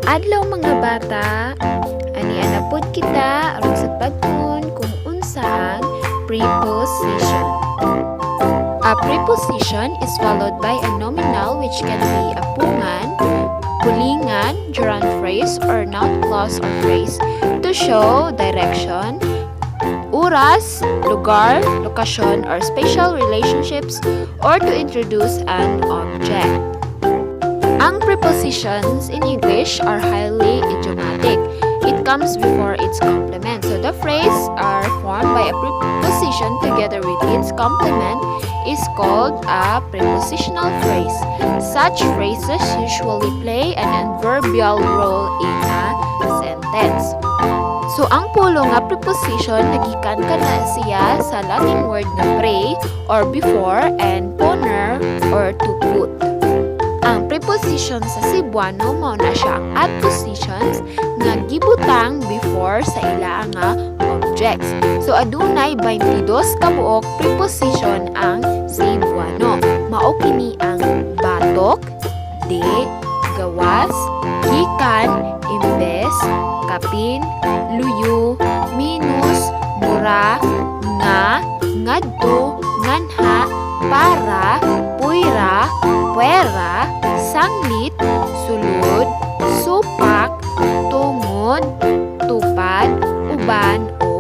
Adlaw, mga bata. Ania na pod kita aron sa pagtun kung unsa ang preposition. A preposition is followed by a nominal, which can be a pungan, pulingan, gerund phrase, or noun clause or phrase to show direction, oras, lugar, lokasyon, or spatial relationships, or to introduce an object. Ang prepositions in English are highly idiomatic. It comes before its complement. So the phrase are formed by a preposition together with its complement is called a prepositional phrase. Such phrases usually play an adverbial role in a sentence. So ang pulong nga preposition, nagikan kana siya sa Latin word nga pre or before and poner or to put. Ang preposition sa Cebuano, mao na siya ang adpositions nga gibutang before sa ila nga objects. So adunay 22 ka buok preposition ang Cebuano. Mao kini ang batok, de, gawas, gikan, imbes, kapin, luyo, minus, mura, nga, ngadto, nganha, para, puyra, puwera, sanglit, sulod, supak, tungod, tupad, uban, ug